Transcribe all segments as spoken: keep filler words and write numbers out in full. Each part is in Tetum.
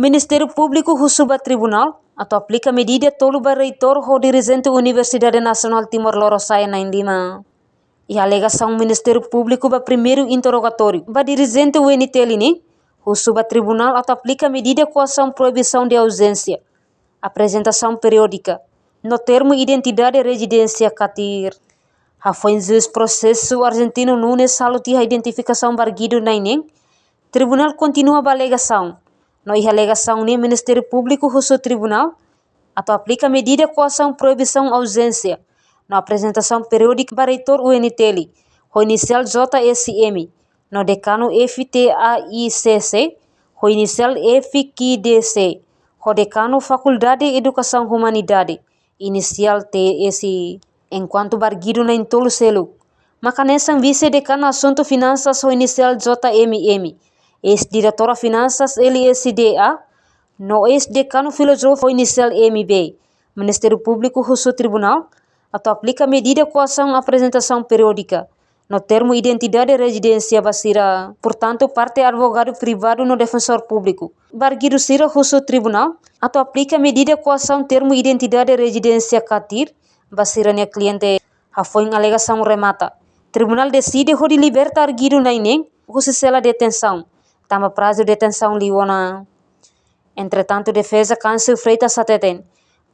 Ministériu Públiku husu ba tribunál atu aplika medida tolu ba reitór ho dirijente Universidade Nasionál Timor Lorosa'e na'in-lima. Iha alegasaun Ministériu Públiku ba primeiru interrogatóriu ba dirijente U N T L ne'e, husu ba tribunál atu aplika medida koasaun proibisaun de auzénsia, aprezentasaun periódika, no termu identidade rezidénsia katir. Hafoin juís prosesu Argentino Nunes halo tiha identifikasaun ba arguidu na'in-neen, tribunál kontinua ba alegasaun. No iha alegasaun ne'e Ministériu Públiku husu tribunál atu aplika medida koasaun proibisaun auzénsia no aprezentasaun periódika ba reitór U N T L, ho inisiál J S M, no dekanu F T A I C C, ho inisiál F Q D C, ho dekanu Fakuldade Edukasaun Humanidade, inisiál T S. Enkuantu ba arguidu na'in-tolu seluk, mak hanesan vise-dekana asuntu finansas ho inisiál J M M, eis-diretora finansas L S D A, no eis-dekanu filozofia ho inisiál M B, Ministériu Públiku husu tribunál atu aplika medida koasaun aprezentasaun periódika no termu identidade rezidénsia ba sira. Portantu, parte advogadu privadu no defensór públiku ba arguidu sira husu tribunál atu aplika medida koasaun termu identidade rezidénsia katir ba sira-nia kliente. Hafoin alegasaun remata, tribunál deside hodi liberta arguidu na'in-neen husi sela detensaun, tanba prazu detensaun liu ona. Entretantu, defeza Câncio Freitas hateten,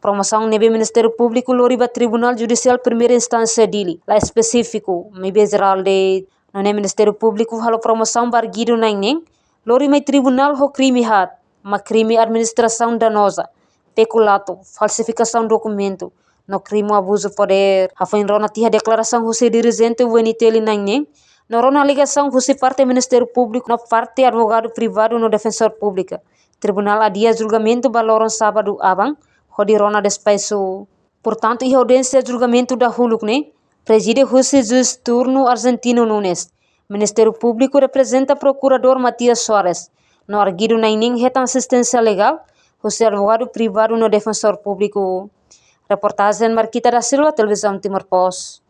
promosaun ne'ebé Ministériu Públiku lori ba Tribunál Judisiál Primeira Instánsia Dili la espesífiku, maibé jerál de'it. Nune'e Ministériu Públiku halo promosaun ba arguidu na'in-neen lori mai tribunál ho krime haat, mak krime administrasaun danoza, pekulato, falsifikasaun dokumentu, no krime abuzu podér. Hafoin rona tiha deklarasaun husi dirijente U N T L na'in-neen, no rona alegasaun husi parte Ministériu Públiku no parte advogadu privadu no defensór públika, tribunál adia julgamentu ba loron sábadu aban, hodi rona despaxu. Portantu, iha audiénsia julgamentu dahuluk ne'e, prezide husi juís turnu Argentino Nunes, Ministériu Públiku reprezenta Prokuradór Matias Soares, no arguidu na'in-neen hetan asisténsia legál husi advogadu privadu no defensór públiku. Reportajen Marquita da Silva, Televizaun Timor Post.